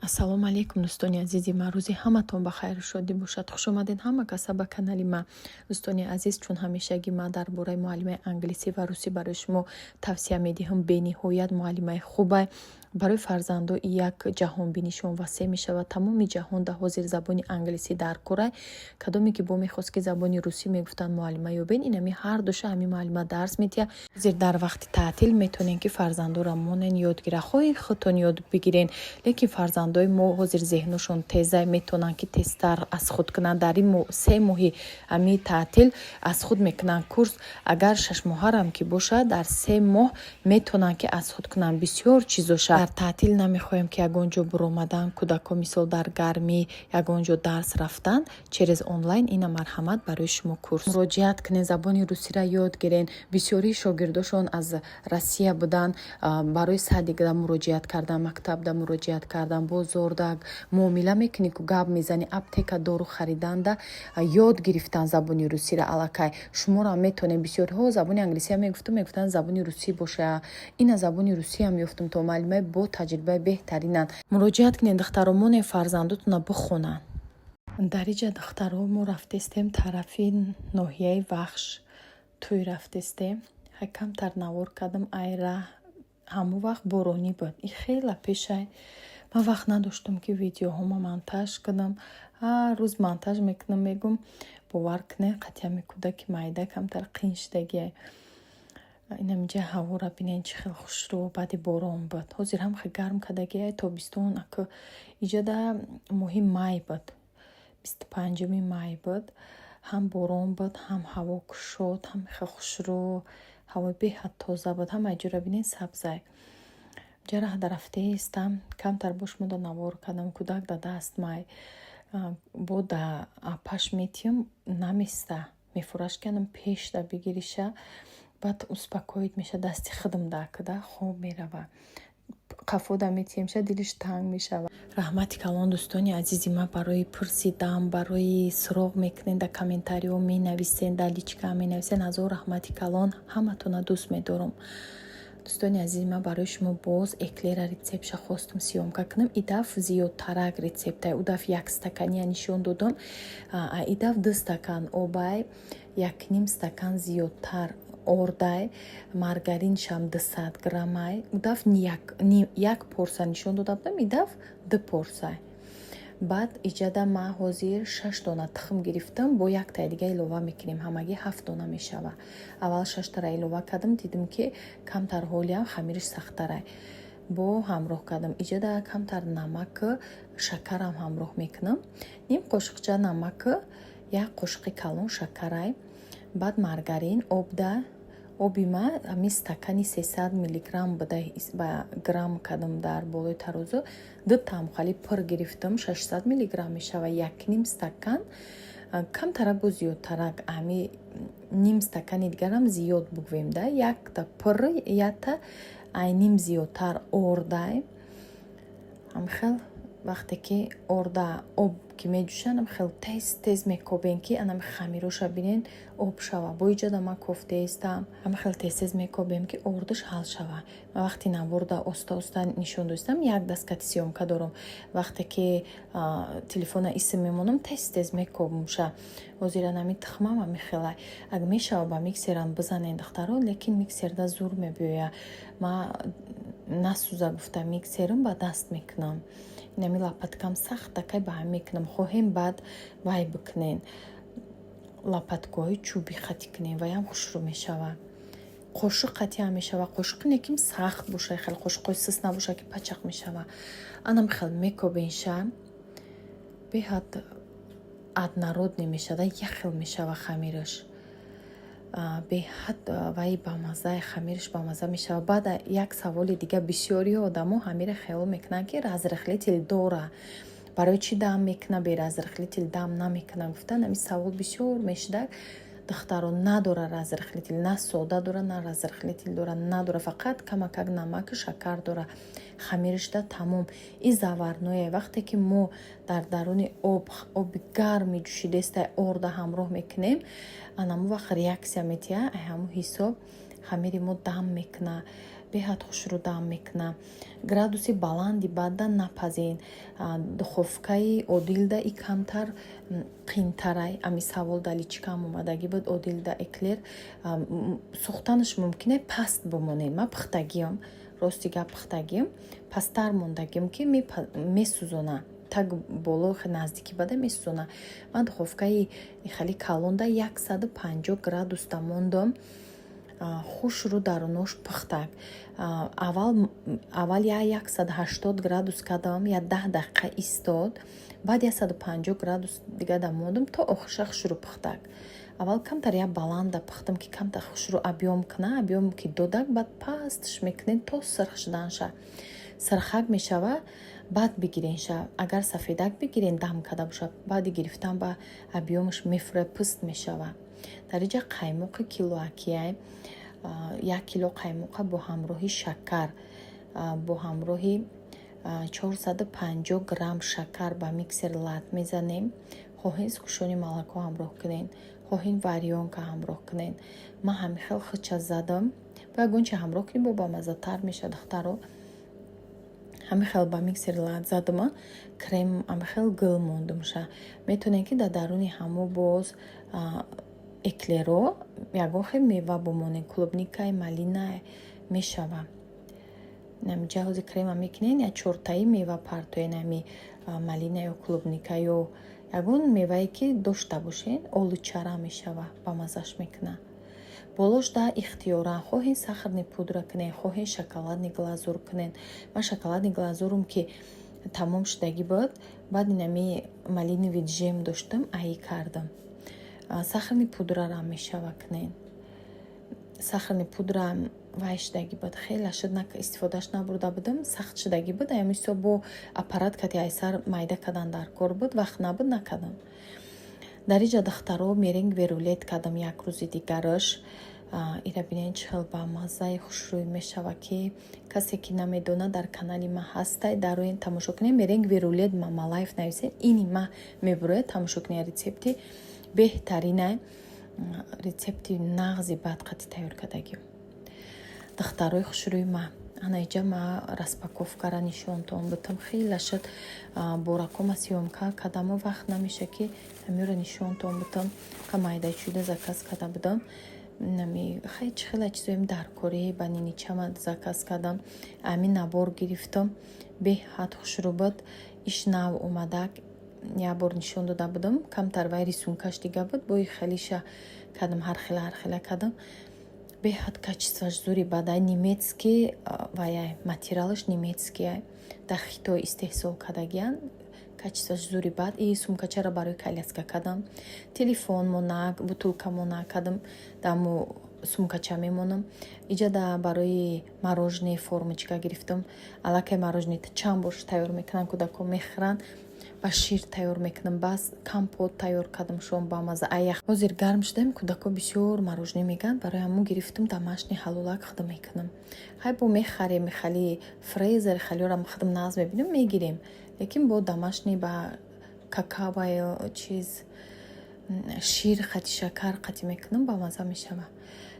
Ассалому алайкум, дӯстони азизи ман. Рӯзи ҳаматон ба хайру шодӣ бошад. Хушомадед ҳама каса ба канали ман. Дӯстони азиз, чун ҳамешагӣ ман дар бораи муаллимаи англисӣ ва русӣ барои шумо тавсия медиҳам, бениҳоят муаллимаи хубай. Барои фарзандо як ҷаҳонбинишон васеъ мешавад. Тамоми ҷаҳон дар ҳозир забони англисӣ дар корай. Кадоме ки бо мехост, ки забони русӣ мегуфтанд, муаллима ёбед, инами ҳар душа ҳамин муаллима дарс медиҳад. Ҳозир дар вақти таътил метавонед, ки фарзандоро монен, ёд гира, хоҳед, худтон ёд бигирен, лекин фарзандои мо ҳозир зеҳношон теза, метавонанд, ки тезтар аз худ кунанд. Дар ин 3 моҳи ҳамин таътил аз худ мекунанд курс. Агар 6 моҳарам ки бошад, дар 3 моҳ метавонанд, ки аз худ кунанд бисёр чизоша. Дар таътил намехоҳем, ки ягон ҷо буромадан кӯдако, мисол, дар гармӣ ягон ҷо дарс рафтан, через онлайн ина, марҳамат, барои шумо курс. Муроҷиат кунед, забони русиро ёд гирен. Бисёрии шогирдошон аз Россия буданд, барои садикда муроҷиат кардан, мактабда муроҷиат кардан, бозорда муомила мекунӣ ку, гап мезанӣ, аптека дору хариданда ёд гирифтан забони русиро аллакай. Шуморо метавонед. Бисёриҳо забони англисиам мегуфтум, мегуфтанд, забони русӣ боша. Ина забони русиам ёфтум, то муаллимаи бо таҷрибаи беҳтаринанд. Муроҷиат кунед, духтаро, монед, фарзандотона бихонанд. Дар иҷа, духтаро, мо рафтестем тарафи ноҳияи Вахш, тӯй рафтестем. Хай, камтар навор кардам. Ай раҳ ҳамон вақт боронӣ буд, и хела пешай. Ман вақт надоштам, ки видеоҳома монтаж кунам. Ҳар рӯз монтаж мекунам, мегум, бовар кунед, қатъиями кӯдаки майда камтар қин шидагиай. Инаминҷа ҳаворо бинед, чӣ хел хушрӯ баъди борон буд. Ҳозир ҳам хел гарм кардагиай тобистон. Аку иҷода моҳи май буд, 25-уми май буд. Ҳам борон буд, ҳам ҳаво кушод, ҳам хел хушрӯ, ҳавои беҳад тоза буд. Ҳамаи ҷоро бинед, сабзай. Ҷараҳда рафтеистам, камтар бош мода навор кардам. Кӯдак да даст май, бо да апаш метиҳам, наместа, мефураш кардам, пешда бигириша, баъд успокоить меша. Дасти худам дакда хоб мерава. Қафода метиҳемша, дилиш танг мешавад. Раҳмати калон, дӯстони азизи ман, барои пурсидан, барои суроғ мекунед, дар комментариҳо менависен, дар личка менависен. Ҳазор раҳмати калон, ҳаматона дӯст медорам. Дӯстони азизи ман, барои шумо боз эклера рецептша хостум съёмка кунам. И даф зиёдтарак рецептай. У даф як стакания нишон додам, и даф 2 стакан обай, 1,5 стакан зиёдтар ордай, маргариншам 200 граммай. У даф як порса нишон дода будам, и даф ду порсай. Баъд иҷада ман ҳозир шаш дона тухм гирифтам, бо яктаи дига илова мекунем, ҳамагӣ ҳафт дона мешава. Аввал шаштара илова кардам, дидем, ки камтар ҳолиам хамириш сахттарай, бо ҳамроҳ кардам. Иҷада камтар намак, шакарам ҳамроҳ мекунам, ним қошиқча намак, як қошиқи калон шакарай. Баъд маргарин обда, оби ма ҳамин стакани 300 миллиграмм буда, ба грамм кардам дар болои тарозу, ду тамғали пур гирифтам, 600 миллиграмм мешава. 1,5 стакан камтарак, бо зиёдтарак, ҳами ним стакани дигарам зиёд бугӯем да, якта пур, якта ай ним зиёдтар ордай. Ҳамихел вақте ки орда об ки меҷӯшанд, хел тез тез мекобем, ки анами хамироша бинен, об шава. Бо иҷода ман кофтаистам, ҳама хел тез тез мекобем, ки ордаш ҳал шава. Ман вақти наворда оста оста нишон достам, як даст кати съёмка дорам. Вақте ки телефона исм мемонам, тез тез мекобумша. Ҳозир анами тухмам ҳамихелай. Аг мешава, ба миксерам бизанен, духтаро, лекин миксерда зур мебиёя. Ма насӯза гуфта, миксерам ба даст мекунам. Инами лопаткам сахтакай ба ҳам мекунам. Хоҳем, баъд вай бикунен, лопаткаҳои чӯби хати кунем, ваям хушрӯ мешава. Қошуқ қатӣ ҳам мешава, қошуқи неким сахт боша, хеле қошуқҳои сист набоша, ки пачақ мешава. Анам хел мекобенша, беҳад однородный мешава, як хел мешава хамираш, беҳад вай бамаззаи, хамираш бамазза мешава. Баъд як саволи дига: бисёри одамо ҳамира хаёл мекунанд, ки разрыхлитель дора, барои чӣ дам мекуна, бе разрыхлитель дам намекуна гуфтан. Ҳамин савол бисёр мешудак. Духтаро, надора разрыхлитель, на сода дора, на разрыхлитель дора, надора, фақат камакак намаку шакар дора хамиришда, тамом. И заварное, вақте ки мо дар даруни об, оби гарми ҷӯшидестай орда ҳамроҳ мекунем, анаму вақт реаксия метиҳа, ай ҳамун ҳисоб хамири мо дам мекуна. Беҳад хушрӯ дам мекуна. Градуси баланди баъда напазен. Духовкаи одилда и камтар қинтарай. Ами савол да личкам омадагӣ буд. Одилда эклер сӯхтанаш мумкине, паст бимонед. Ман пухтагиам, рости гап, пухтагиам, пасттар мондагиам, ки месӯзона, таг боло наздикӣ бада месӯзона. Ман духовкаи хеле калонда 150 градусда мондам, хушрӯ дарунош пухтак. Аввал я 180 градус кардам, я 10 дақиқа истод, баъд 150 градус дигада мондам, то охирша хушрӯ пухтак. Аввал камтар я баланда пухтам, ки камтар хушрӯ объём куна. Объём ки додак, баъд пастш мекунед то сирх шуданша. Сирхак мешава, баъд бигиренша. Агар сафедак бигирен, дам карда бошад, баъди гирифтан ба объёмаш мефурад, пуст мешава. Дар инҷа қаймоқи килоакияй, 1 кило қаймоқа бо ҳамроҳи шакар, бо ҳамроҳи 450 грамм шакар ба миксер лат мезанем. Хоҳед, сгущённый молоко ҳамроҳ кунед, хоҳед, варёнка ҳамроҳ кунед. Ман ҳамин хел хича задам. Бо ягон чи ҳамроҳ кунед, бо бамаззатар мешавад, духтаро. Ҳамин хел ба миксер лат задама, крем ҳамин хел гул мондумша. Метавонед, ки дар даруни ҳамо боз эклеро ягон хел мева бимонед, клубникай, малина мешава. Намиҷа ҳозир крема мекунед, як чортаи мева партоед, ами малина ё клубника ё ягон мевае ки дошта бошед, олучара мешава, бамаззаш мекунад. Болош да ихтиёран, хоҳед, сахарный пудра кунед, хоҳед, шоколадный глазур кунед. Ман шоколадный глазурум ки тамом шудагӣ буд, баъд инами малиновый джем доштам, аи кардам. Сахарный пудрарам мешава кунед. Сахарный пудра вай шудагӣ буд, хеле шуд, истифодааш набурда будам, сахт шудагӣ буд. Аями ҳисоб бо аппарат кати айсар майда кардан дар кор буд, вақт набуд, накардам. Дар инҷа, духтаро, меренг верулет кардам як рӯзи дигараш. Ира бинед, чӣ хел ба маззаи хушрӯй мешава, ки касе ки намедонад, дар канали ма ҳастай, дароен, тамошо кунед. Меренг верулет Мамалаев нависед, ини ма мебурояд, тамошо кунед. Рецепти беҳтарина, рецепти нағзи бадқати тайёр кардагиам. Духтарои хушрӯи ма, ана иҷа ма распаковкара нишонтон бутам. Хеле шуд, боракома съёмка кардаму вақт намеша, ки ҳамёро нишонтон бутам. Қа майдачӯда заказ карда будам. Нами хай, чӣ хеле чизоем даркорӣ ба ниничама заказ кардам. Ҳамин набор гирифтам, беҳад хушрӯ буд. Иш нав омадак, як бор нишон дода будам, камтар вай рисункаш дига буд, бои хелиша кардам, ҳархела ҳархела кардам. Беҳад качествоаш зури бадай, немецкий ваяй, материалаш немецкия, дар Хитой истеҳсол кардагиянд, качествоаш зури бад. И сумкачаро барои коляска кардам, телефон монак, бутулка монак кардам, даму сумкача мемонам. Иҷа барои мороженое формочка гирифтам. Аллакай мороженое чанд бор тайёр мекунам, кӯдакҳо мехӯранд, ба шир тайёр мекунам, бас компот тайёр кардам шом, бамаза. Ай ҳозир гарм шудаем, кӯдакҳо бисёр мороженое мегӯянд, барои ҳамун гирифтам, домашний ҳалолак худам мекунам. Хай, бо мехарем, хали фрезер халиёрам худам нағз мебинем, мегирем, лекин бо домашний ба какао, чиз, шир қати шакар қати мекунам, бамаза мешавад.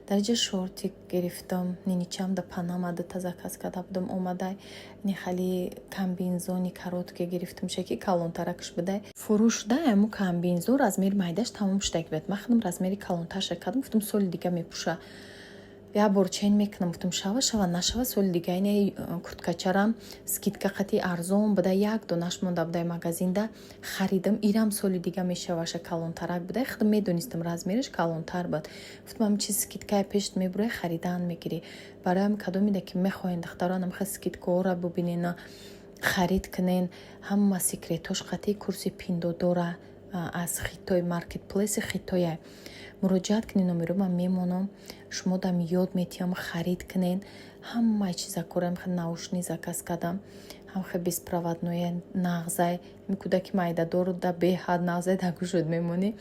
Дар инҷа шортик гирифтам, ниничам да панама дута заказ карда будам, омадай. Ини хали комбинезони короткий гирифтам, шаки калонтаракш будай. Фурӯш шуда, аму комбинезон размери майдаш тамом шудаги буд. Ман худам размери калонтарша кардам, гуфтам, соли дига мепӯша, як бор чен мекунам, гуфтам, шава шава, нашава, соли дига. Ина курткачарам скидка қати арзон буда, як донаш монда будай магазинда, харидам. Ирам соли дига мешаваша, калонтарак будай, худам медонистам, размераш калонтар буд. Гуфтам, ҳам чиз скидкая пешт мебурай, харидан мегирӣ. Барои ҳам кадомида ки мехоҳен, духтарон, ҳамха скидкаҳоро бубинена, харид кунен, ҳама секретош қати курси Пиндуодуора аз Хитой, маркетплейси Хитоя муроҷиат кунед. Номеро ман мемонам, шумо дам ёд метиҳам, харид кунен. Ҳамаи чизакорам, наушник заказ кардам, ҳамхе беспроводное, нағзай. Кӯдаки майдадору да беҳад нағзай, дар гӯшот мемонӣ,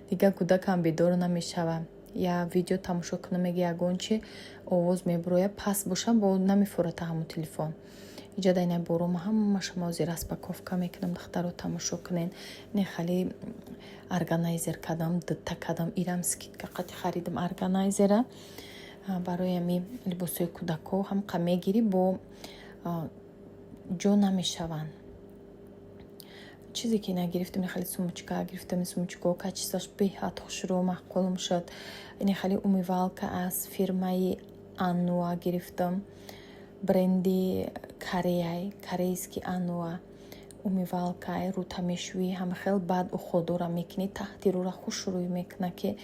дигар кӯдакам бедор намешава. Я видео тамошо кунам, мега, ягон чи овоз мебурояд, паст бошам, бо намефурата ҳамун телефон. Иҷа дар ина борома ҳамаша ҳозир распаковка мекунам, духтаро, тамошо кунен. Не, хали органайзер кардам, дута кардам, ирам скидка қати харидам органайзера. Барои ҳами либосҳои кӯдакҳо ҳамқа мегирӣ, бо ҷо намешаванд. Чизе ки нагирифтем, хеле сумочка гирифтем. Сумочкао качествоаш беҳад хушрӯ, маъқулм шуд. Ини хеле умывалка аз фирмаи Ануа гирифтам, бренди Кореяй, корейский Ануа. Умывалкай, рӯта мешӯӣ, ҳама хел баъд уходора мекунӣ, таҳти рӯра хушрӯй мекуна, ки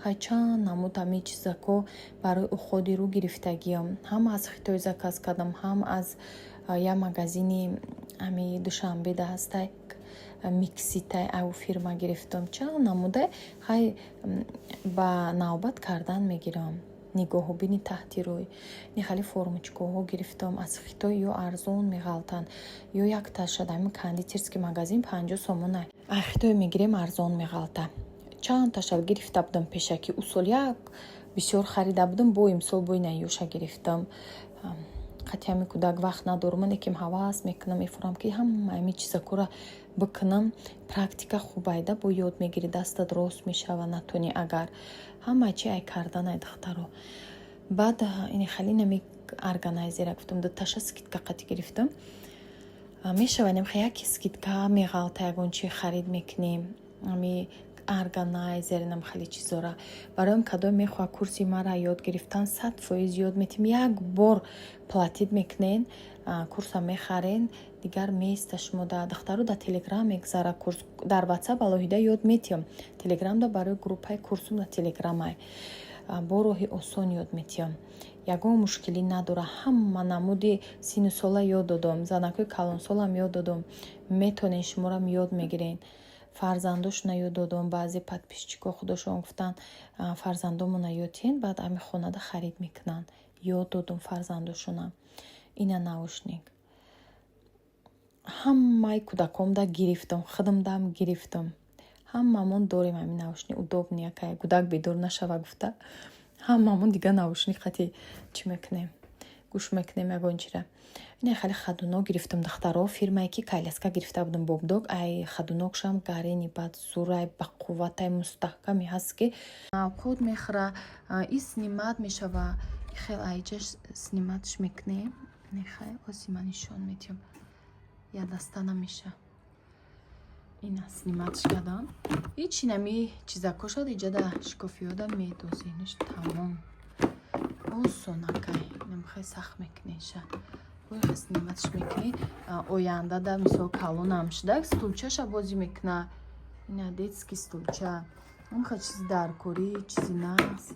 хай чанд намуд ҳамин чизако барои уходи рӯ гирифтагиам. Ҳам аз Хитой заказ кардам, ҳам аз як магазини ҳами Душанбеда ҳастай, Микситай, ав фирма гирифтам. Чанд намудай, хай ба навбат кардан мегирам. Нигоҳубини таҳти рӯй. Ини хеле формочкаҳо гирифтам аз Хитой, ё арзон меғалтанд, ё якташа дар ҳамин кондитерский магазин 50 сомона. Аз Хитой мегирем, арзон меғалта. Чандташа гирифта будам пешакӣ, ӯ сол як бисёр харида будам, бо имсол бо инаёша гирифтам. Қатъи ҳамин кӯдак вақт надорам, лекин ҳавас мекунам, мефурам, ки ҳама ҳамин чизакора бикунам. Практика хубайда, бо ёд мегирӣ, дастат рост мешава. Натонӣ агар, ҳама чи ай карданай, духтаро. Баъд ини хеле нами органайзера гуфтам, дуташа скидка қатӣ гирифтам. Мешава, немха яке скидка меғалта, ягон чи харид мекунем, ами органайзер, нам хеле чизора. Бароям кадом мехоҳад курси мара ёд гирифтан, 100% ёд метим. Як бор платить мекунен, курса мехарен, дигар места шумо да, духтаро. Дар Телеграм мегзара курс, дар Ватсап алоҳида ёд метиҳам, Телеграмда барои группаи курсум дар Телеграмай бо роҳи осон ёд метиҳам. Ягон мушкилӣ надора. Ҳама намуди сину сола ёд додам, занакҳои калонсолам ёд додам. Метонен, шуморам ёд мегирен. Фарзандошона ёд додам. Баъзе подписчикҳо худошон гуфтанд, фарзандомона ёд диҳен, баъд ами хонада харид мекунанд. Ёд додам фарзандошона. Ина наушник ҳамаи кӯдакомда гирифтам, худамдам гирифтам, ҳамамон дорем ҳамин наушник. Удобный якай, кӯдак бедор нашава гуфта, ҳамамон дига наушник қати чӣ мекунем, гӯш мекунем ягон чира. Ина хеле ходунок гирифтам, духтаро. Фирмае ки коляска гирифта будам, Бобдог, ай ходунокшам гарени, баъд зурай, бақувватай, мустаҳкаме ҳаст, ки авқот мехӯра. И снимать мешава, хел айҷаш сниматьш мекунем. Нехай, ози ман нишон медиҳам, я даста намеша. Ина сниматьш кардам. Ҳичи нами чизако шад, иҷада шикофиёда медозениш, тамом, осонакай. Намхай сахт мекунеша, сниматьш мекунӣ. Оянда да мисол калонам шуда, стулчаша бозӣ мекуна. Ина детский стулча, амха чизи даркорӣ, чизи нағз.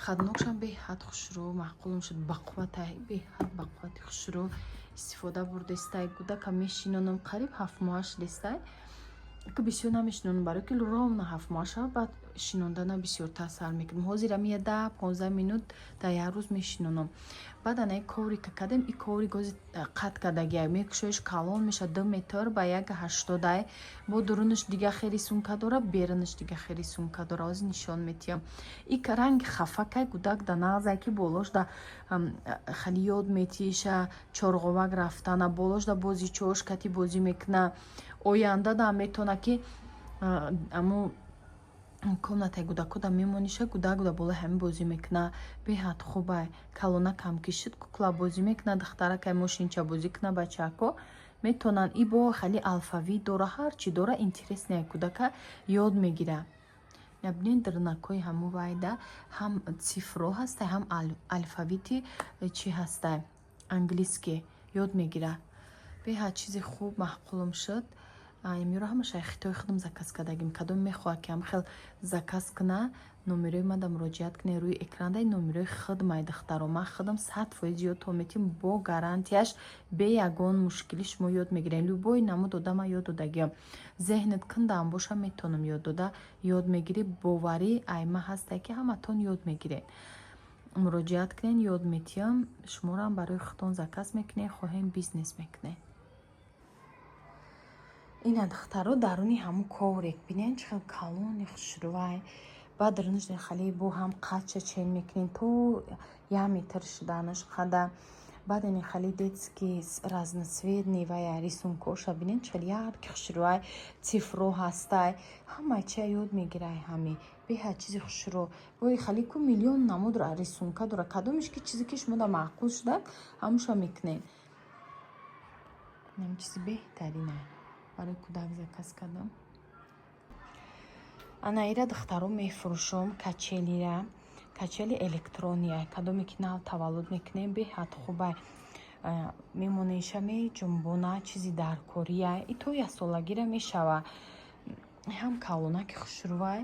Ходунокшам беҳад хушрӯ, маъқулм шуд, бақувватай, беҳад бақуввати хушрӯ. Истифода бурдестай, кӯдака мешинонам, қариб 7 моҳа шудестай, ки бисёр намешинонам, барои ки ровно 7 моҳа шава, баъд шинондана бисёртар сар мекунам. Ҳозир ами 10-15 минут дар як рӯз мешинонам. Баъд анаи коврика кардем. И коврик ҳози қат кардагия, мекушоиш, калон меша, 2 метр ба 1,80-ай. Бо дурунаш дига хел рисунка дора, берунаш дига хел рисунка дора, ҳозир нишон метиҳам. И ранги хафакай, кӯдак да нағзай, ки болош да хеле ёд метиҳиша чорғовак рафтана, болош да бозичаош кати бозӣ мекуна. Оянда да метавона, ки аму комнатаи кӯдакода мемониша, кӯдак да болои ҳамин бозӣ мекуна. Беҳад хубай. Калонакам ки шуд, кукла бозӣ мекуна, духтаракай мошинча бозӣ куна, бачаҳако метавонанд. И бо хеле алфавит дора, ҳарчи дора, интересный, кӯдака ёд мегира. Бинед, дирнакҳои ҳаму вайда ҳам цифро ҳастай, ҳам алфавити чӣ ҳастай, английский ёд мегира. Беҳад чизи хуб, маъқулам шуд. Имёро ҳамаша Хитои худам заказ кардагим. Кадом мехоҳад, ки ҳам хел заказ куна, номерои мада муроҷиат кунед, рӯи экрандаи номерои худмай, духтаро. Ман худам 100% ёдтон метиҳам, бо гарантияш, бе ягон мушкилӣ шумо ёд мегиред. Любой намуд одама ёд додагиам, зеҳнат кундаам боша, метавонам ёд дода, ёд мегирӣ. Боварӣ айма ҳасте, ки ҳаматон ёд мегиред. Муроҷиат кунед, ёд метиҳам шуморо. Барои худтон заказ мекунед, хоҳем, бизнес мекунед. Ина, духтаро, даруни ҳамун коврик бинед, чӣ хел калони хушрӯвай. Баъд дарунаш хеле бо ҳам қадша чен мекунем, то 1 метр шуданаш қада. Баъд ини хали детский разноцветный вая рисункоша бинед, чӣ хел яркий, хушрӯай, цифро ҳастай, ҳамаи чия ёд мегирай. Ҳами беҳад чизи хушрӯ. Бои хали ку миллион намуд рисунка дора. Кадомеш ки чизе ки шумо да маъқул шуда, ҳамуша мекунед. Инам чизи беҳтарина, барои кӯдак заказ кардам. Ана ира, духтаро, мефурӯшум качелира, качели электрония. Кадоме ки нав таваллуд мекунем, беҳад хубай, мемонеша, меҷунбона, чизи даркория. И то яксолагира мешава, ҳам калонаки хушрӯвай.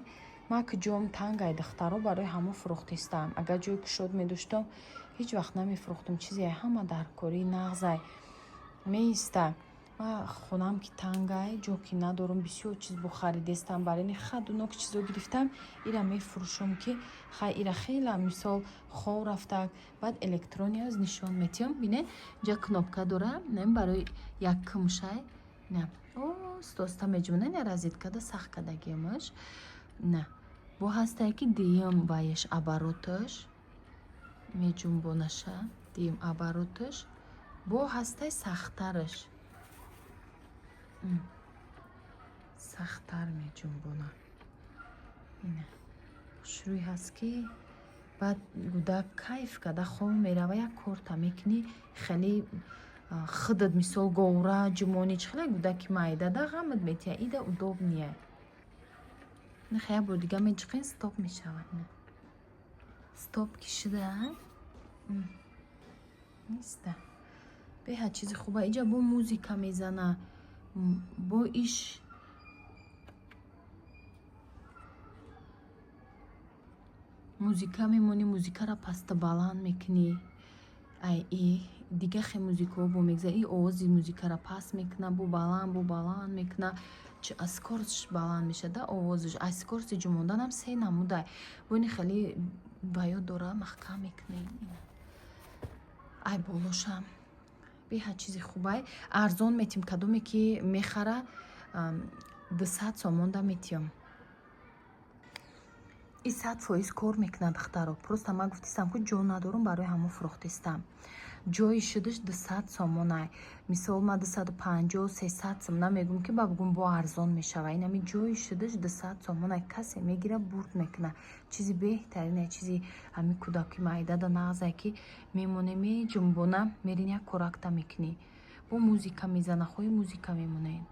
Ман ки ҷом тангай, духтаро, барои ҳамо фурӯхтистам. Агар ҷои кушод медоштам, ҳеҷ вақт намефурӯхтам. Чизе ҳама даркорӣ, нағзай, меиста. Ман хонам ки тангай, ҷо ки надорум, бисёр чиз бо харидестам. Барои ини хадунок чизо гирифтам, ира мефурӯшам, ки хай, ира хела мисол хов рафтак. Баъд электрония нишон метиҳам. Бинед, инҷа кнопка дора барои яккумшай, на оста оста меҷунбона. Ина розеткада сахт кардагиамаш. На, бо ҳастае ки дуюм ваеш обороташ меҷунбонаша, дуюм обороташ бо ҳастай, сахттараш, сахттар меҷунбона. Ина хушрӯй ҳаст, ки баъд гӯдак кайф карда хоб мерава. Як корта мекунӣ, хеле худат мисол говра ҷумонӣ, чӣ хеле гӯдаки майдада ғамат метиҳа, ида удобнее. Нахе, як бор дига меҷиқен, стоп мешавад. Стоп ки шуда неста. Беҳад чизи хуба. Иҷа бо музика мезана, бо иш музика мемонӣ, музикаро паста баланд мекунӣ. Ай и дига хе музикаҳо бо мегзара, и овози музикаро паст мекуна, бо баланд мекуна, скоростш баланд мешада овозаш. Аз скорости ҷумонданам се намудай. Бо ини хеле ба ёд дора, маҳкам мекунем. Ай болошам беҳад чизи хубай, арзон метим. Кадоме ки мехара, 200 сомонда метиём. И 100% кор мекунад, духтаро. Просто ман гуфтистам, ки ҷо надорум, барои ҳамон фурӯхтистам. Ҷои шудаш 200 сомонай. Мисол, ман 250, 300 сом намегум, ки ба бугум бо арзон мешава. Инами ҷои шудаш 200 сомонай. Касе мегира, бурд мекуна. Чизи беҳтарине, чизи ҳамин кӯдаки майдада нағзае, ки мемоне, меҷунбона, мерин, як коракта мекунӣ, бо музика мезана, хоҳи музика мемонед.